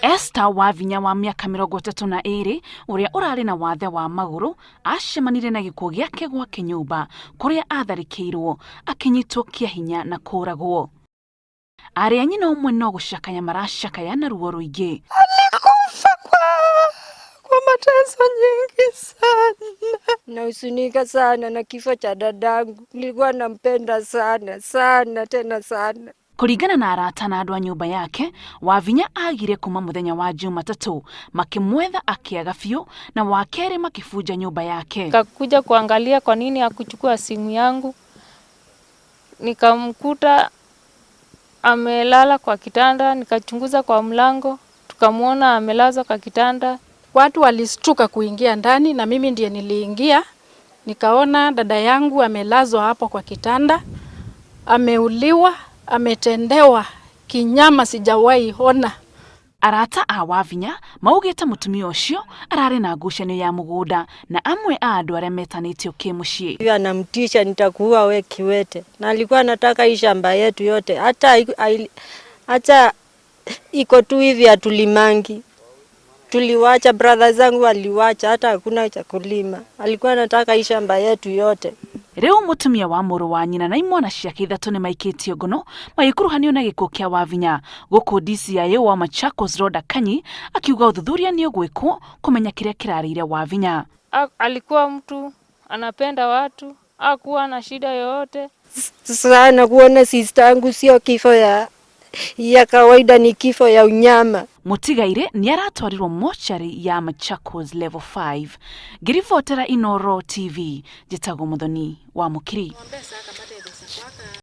Esther Wavinya wa mĩaka 32 ũrĩa ũrarĩ na wathe wa magũrũ acemanire na gĩkuũ gĩake gwake nyũmba kũrĩa atharĩkĩirwo akĩnyitwo kĩa hinya na kũragwo. Arĩ a nyina ũmwe no gũcakaya maracakaya na ruo rũingĩ. Alikufa kwa mateso nyingi sana. Nahuzunika sana na kifo cha dadangu. Nilikuwa nampenda sana sana tena sana. Kũringana na arata na andũ a nyũmba yake, Wavinya agire kuma mũthenya wa Jumatatũ, makĩmwetha akĩaga biũ na wakerĩ makĩbunja nyũmba yake. Nikakuja kuangalia kwa nini hakuchukua simu yangu, nikamkuta amelala kwa kitanda, nikachunguza kwa mlango, tukamwona amelazwa kwa kitanda. Watu walistuka kuingia ndani na mimi ndiye niliingia, nikaona dada yangu amelazwa hapo kwa kitanda, ameuliwa, ametendewa kinyama sijawahi ona. Arata a Wavinya maugĩte mũtumia ũcio ararĩ na ngucanio ya mũgũnda na amwe a andũ arĩa metanĩtio kĩmũciĩ. Huyu anamtisha nitakuua we kiwete, na alikuwa anataka hii shamba yetu yote, hata iko tu hivi hatulimangi. Tuliwacha, brother zangu waliwacha, hata hakuna cha kulima. Alikuwa anataka hii shamba yetu yote. Rĩu mũtumia wa mũrũ wa nyina na imwana ciake ithatũ nĩ maikĩtio ngono magĩkuruhanio na gĩkuũ kĩa Wavinya. Gũkũ DCIO wa Machakos Rhoda Kanyi akiuga ũthuthuria nĩ ũgwĩkwo kũmenya kĩrĩa kĩrarĩire Wavinya. Alikuwa mtu anapenda watu, hakuwa na shida yoyote. Sana kuona sister yangu sio kifo ya kawaida, ni kifo ya unyama. Mũtigaire nĩ aratwarirwo mochari ya Machakos Level 5. Ngĩribotera Inooro TV, njĩtagwo Mũthoni wa Mũkiri.